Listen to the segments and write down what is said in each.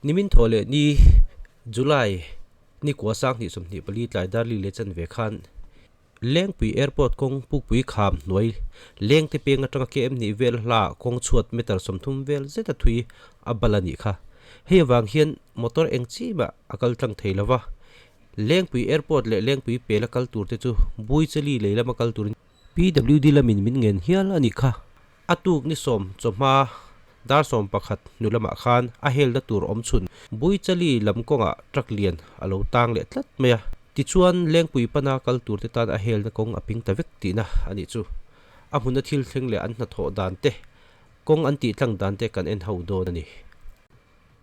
Nimin thaw leh ni July ni kua 2024 tlai dar li leh chanve khan Lengpui Airport kawng Pukpui kham hnuai Lengte peng atanga KM hnih vel hla kawng chhuat meter 30 vel zeta thui a bal a nih kha. Hei avang hian motor eng chi mah a kal tlang thei lova. Lengpui Airport leh Lengpui pela kal tur te chu Buichali lei lama kal turin PWD lamin min ngen hial a nih kha. A tuk ni sawm chawhma dar 11 hnu lamah khan a helna tur awm chhun Buichali lam kawngah truck lian a lo tang leh tlat mai a. Tichuan Lengpui pana kal tur te tan a helna kawng a ping ta vek tihna a nih chu. A hmuna thil thleng leh an hnathawh dan te, kawng an tih tlang dan te kan en ho dawn a ni.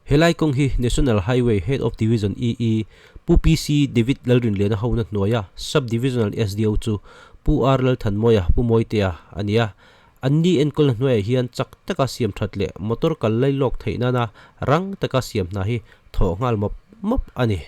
Helai kawng hi National Highway Head of Division EE Pu PC David Lalrinliana hona hnuaia Sub Divisional SDO chu Pu R Lalthanmawia Pu Mawitea a ni a. Anni enkawlna hnuaiah hian chak taka siam that leh motor kal lai lawk theih nana rang taka siam hna hi thawh nghal mawp mawp a ni.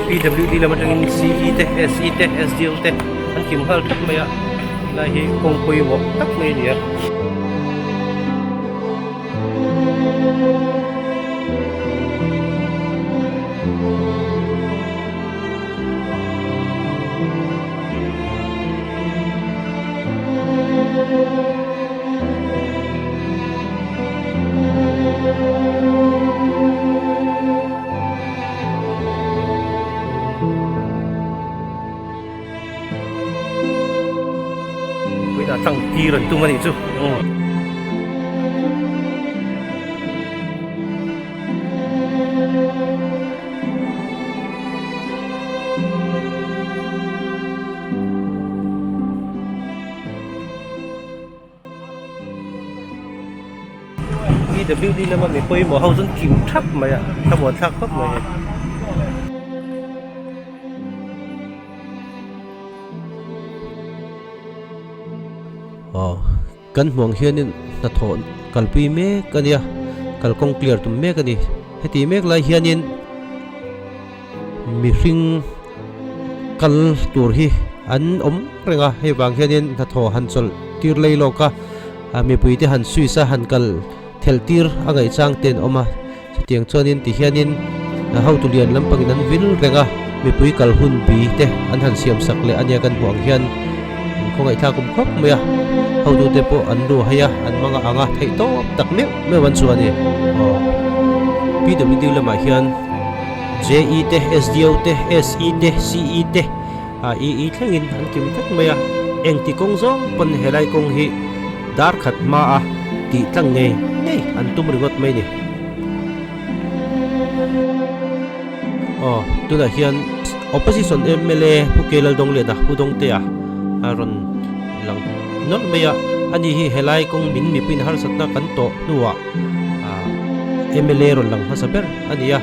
PWD lam atangin CE te SE te SDO te an kim nghal tlat mai a helai hi kawng pawimawh tak mai a ni a. Puiin tlang tir an tum a nih chu. PWD lama mi pawimawh ho chu an kim thap mai a, thlamuan thlak khawp mai hei. Aw kan hmuh ang hianin hnathawh kalpui mek a nia kalkawng clear tum mek a ni heti mek lai hianin mihring kal tur hi an awm reng a hei vang hianin hnathawh han chawlh tir lei lawk a mipui te han switch a han kal thelh tir a ngaih chang te an awm a. Chutiang chuanin tihianin hotu lian lampangin an vil reng a, mipui kal hun bi te an han siam sak leh a nia kan hmuh ang hian an khawngaihthlak awm khawp mai a, hotute pawh an lu hai a, an manga ang a, theih tawp tak meuh meuh an chu a ni. Aw PWD lamah hian JE te, SDO te, SE te, CE te, EE thlengin an kim vek mai a, engti kawng zawng pawn helai kawng hi dar khat hma a tih tlang ngei ngei an tum ringawt mai ni. Aw tunah hian opposition mla Pu K Laldawng Liana Pu Dawngtea a rawn lang nawlh mai a, ani hi helai kawng min mipuiin harsatna kan tawh hnuah mla rawn lang hmasa ber a ni a.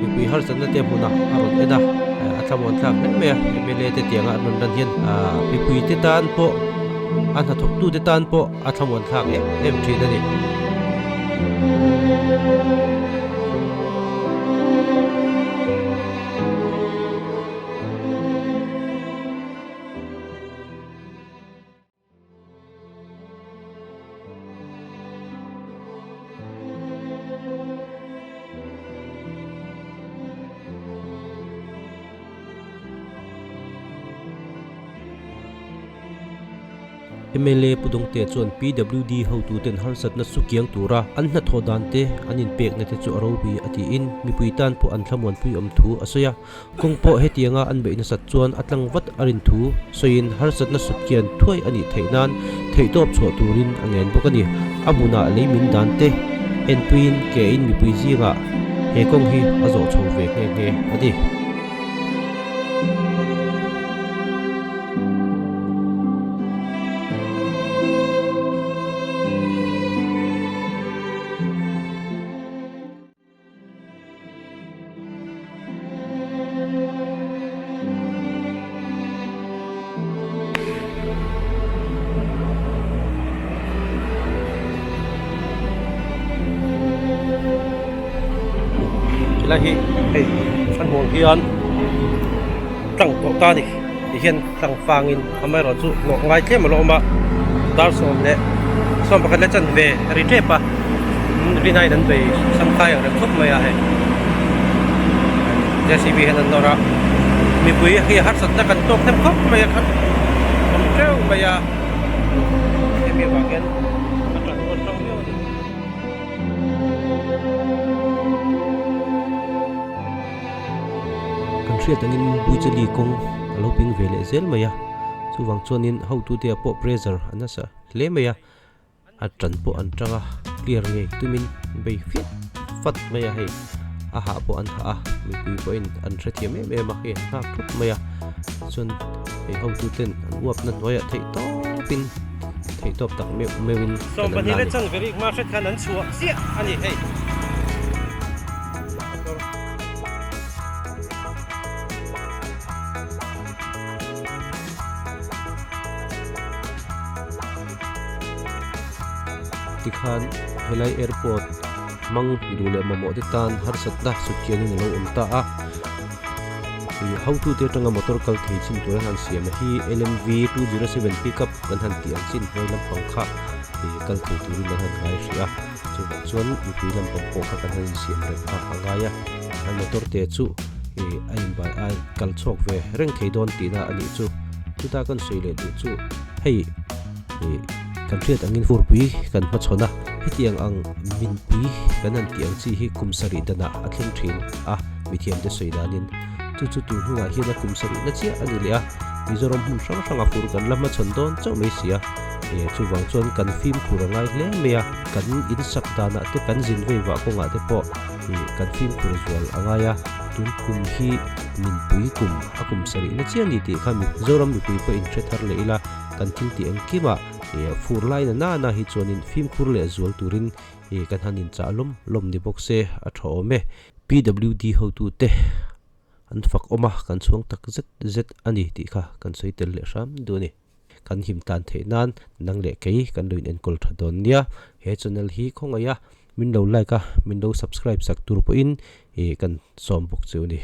Mipui harsatna te hmunah a rawn en a, a thlamuan thlak hle mai a, mla te tianga an rawn lan hian mipui te tan pawh a hnathawk tu te tan pawh a thlamuan thlak em em thin a ni. Mla Pu Dawngtea chuan PWD hotuten harsatna chu kiang tura an hnathawh dan te an inpekna te chu a ropui a tiin mipui tan pawh an thlamuanpui awm thu a sawi a. Kawng pawh hetianga an beih nasat chuan a tlang vat a rin thu sawiin harsatna sut kian thuai a nih theih nan theihtawp chhuah turin a ngen bawk a ni. A hmunah lei min dan te enpuiin ke in mipui zingah he kawng hi a zawh chho ve nghe nghe a ni. Helai hi hei a hnuang hian tlang tawh ta a ni ti hian tlang fangin amaherawhchu hnawh ngai tlem a la awm a dar 11 leh chanve a ri tep a rinaiin an bei samkhai ang reng khawp mai a hei JCB hian an nawr a mipui hi harsatna kan tawk hnem khawp mai a khat awm teuh mai a hemi avang hian a tan dawn tang viau a ni. Kan hriat angin Buichali kawng a lo ping ve leh zel mai a, chuvang chuanin hotute ah pawh pressure a nasa hle mai a. A tan pawh an tang a, clear ngei tumin bei fiat fat mai a hei, a hah pawh an hah a, mipui pawhin an hrethiam em em a, hei an nghak thup mai a, chuan hei hotu ten an uapna hnuaiah theih tawpin theih tawp tak meuh meuhin kan an la a ni. Sawmpahnih leh Tikhan helai airport hmang duh leh mamawh te tan harsatna sut kianin a lo awm ta a. Ih hotute atanga motor kal thei chin tur an han siam a hi LMV 207 pickup kan han tih ang chin hnuai lampang kha ih kal thei turin an han ngai hrih a. Chuvang chuan mipui lampang pawh kha kan han insiam reng kha a ngai a. An motor te chu ih a inbai a kal chhuak ve reng thei dawn tihna a nih chu. Chuta kan sawi leh duh chu hei. Ih kan hriat angin furpui kan hmachhawn a, hetiang ang minpui kan han tih ang chi hi kum sarih danah a thleng thin a, mithiamte sawi danin chu chu tun hnungah hian a kum sarihna chiah a ni leh a, Mizoram hmun hrang hranga fur kan la hmachhawn dawn chauh mai si a, ih chuvang chuan kan fimkhur a ngai hle mai a, kan insak danah te kan zin vei vah kawngah te pawh ih kan fimkhur zual a ngai a, tun kum hi minpui kum a kum sarihna chiah a ni tih kha Mizoram mipui pawh inhre thar leh ila. Kan thil tih engkimah ih fur lai na nana hi chuanin fimkhur leh zual turin ih kan han inchah lawm lawm ni bawk se a tha awm e. PWD hotute an fak awm a, kan chhuang tak zet zet a ni tih kha kan sawi tel leh hram duh a ni. Kan him tan theih nan nang leh kei kan lo inenkawl tha dawn nia. He channel hi khawngaih a, min lo like a, min lo subscribe sak tur pawhin ih kan sawm bawk chu a ni.